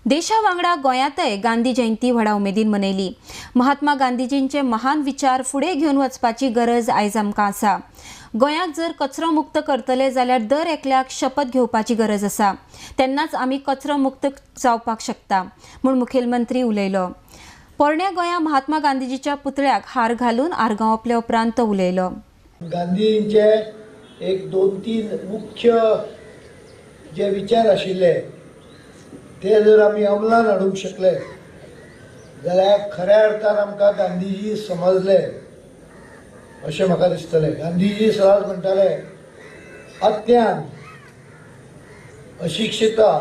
देशा वांगडा गोंयांतय गांधी जयंती व्हडा उमेदीन मनयली. महात्मा गांधीजींचे महान विचार फुडें घेवन वचपाची गरज आयज आमकां आसा. गोंयाक जर कचरो मुक्त करतले जाल्यार दर एकल्याक शपथ घेवपाची गरज आसा, तेन्नाच आमी कचरो मुक्त जावपाक शकता म्हूण मुखेलमंत्री उलयलो. पोरण्या गोंया महात्मा गांधीजीच्या पुतळ्याक हार घालून आर्गां ओंपले उपरांत तो उलयलो. गांधीजींचे एक दोन तीन मुख्य जे विचार आशिल्ले ते जर आमी अंमलान हाडूंक शकले जाल्यार खऱ्या अर्थान आमकां गांधीजी समजले अशें म्हाका दिसतलें. गांधीजी सदांच म्हणटाले, अज्ञान, अशिक्षिता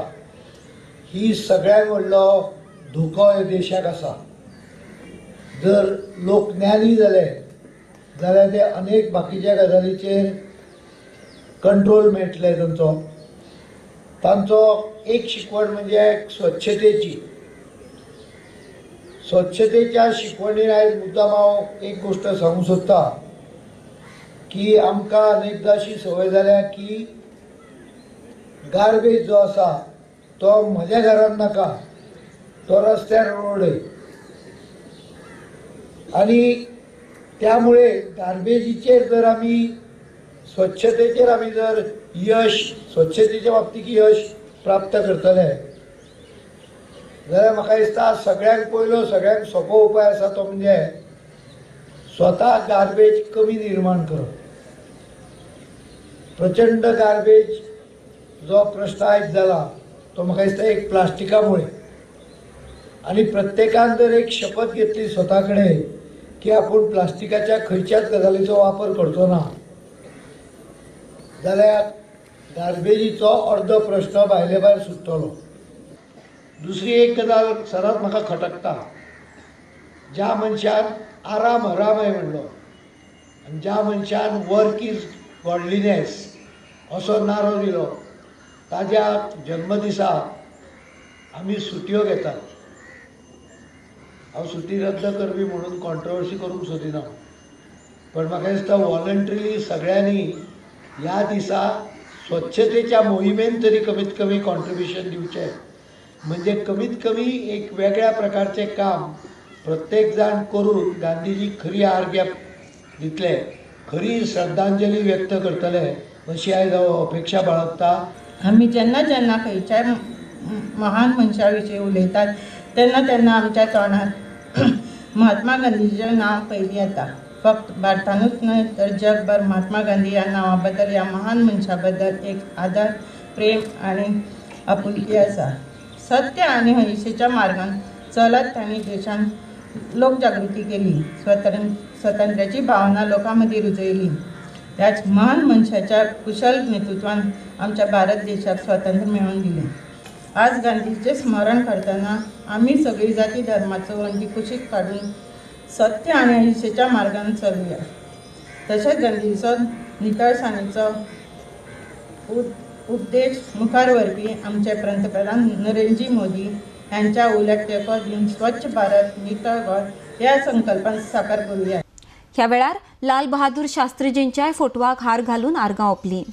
ही सगळ्यांत व्हडलो धोको ह्या देशाक आसा. जर लोक ज्ञानी जाले जाल्यार ते अनेक बाकीच्या गजालीचेर कंट्रोल मेळटले तांचो. तांचो एक शिकवण म्हणजे स्वच्छतेची. स्वच्छतेच्या शिकवणीन आयज मुद्दाम हांव एक गोश्ट सांगूंक सोदता की आमकां अनेकदां अशी संवय जाल्या की गार्बेज जो आसा तो म्हज्या घरान नाका, तो रस्त्यार उडय, आनी त्यामुळे गार्बेजीचेर जर आमी स्वच्छतेचेर आमी जर यश, स्वच्छतेच्या बाबतींत यश प्राप्त करतले जाल्यार म्हाका दिसता सगळ्यांत पयलो, सगळ्यांत सोंपो उपाय आसा तो म्हणजे स्वता गार्बेज कमी निर्माण करप. प्रचंड गार्बेज जो प्रश्न आयज जाला तो म्हाका दिसता एक प्लास्टिका मुळे. आनी प्रत्येकान जर एक शपथ घेतली स्वता कडेन की आपूण प्लास्टिकाच्या खंयच्याच गजालीचो वापर करचो ना जाल्यार गार्बेजीचो अर्दो प्रश्न भायले भायर सुट्टलो. दुसरी एक गजाल सदांच म्हाका खटकता, ज्या मनशान आराम हराम म्हणलो आनी ज्या मनशान वर्क is godliness असो नारो दिलो ताज्या जन्मदिसा आमी सुटयो घेतात. हांव सुटी रद्द करपी म्हणून कॉन्ट्रोवर्सी करूंक सोदिना, पण म्हाका दिसता वॉलंटरीली सगळ्यांनी ह्या दिसा स्वच्छतेच्या मोहिमेन तरी कमीत कमी कॉन्ट्रिब्युशन दिवचें. म्हणजे कमीत कमी एक वेगळ्या प्रकारचें काम प्रत्येक जाण करून गांधीजीक खरी आर्ग्या दितले, खरी श्रद्धांजली व्यक्त करतले अशी आयज हांव अपेक्षा बाळगता. आमी जेन्ना जेन्ना खंयच्याय महान मनशा विशीं उलयतात तेन्ना तेन्ना आमच्या तोंडार महात्मा गांधीचें नांव पयलीं येता. फक्त भारतानूच न्हय तर जगभर महात्मा गांधी ह्या नांवा बद्दल, ह्या महान मनशा बद्दल एक आदर, प्रेम आनी आपुलकी आसा. सत्य आनी अहिंसेच्या मार्गान चलत तांणी देशांत लोकजागृती केली, स्वातंत्र्याची भावना लोकां मदीं रुजयली. त्याच महान मनशाच्या कुशल नेतृत्वान आमच्या भारत देशाक स्वातंत्र्य मेळोवन दिलें. आज गांधीचें स्मरण करतना आमी सगळी जाती धर्माचो वण्टी कुशीक काडून सत्य आनी अहिंसेच्या मार्गान चलुया. तशेंच गांधीचो नितळसाणीचो उपदेश मुखार व्हरपी आमचे पंतप्रधान नरेंद्र मोदी हांच्या उल्याक तेंको दिवन स्वच्छ भारत, नितळ गोंय ह्या संकल्पान साकार करुया. ह्या वेळार लाल बहादूर शास्त्रीजींच्याय फोटवाक हार घालून आर्गां ओंपलीं.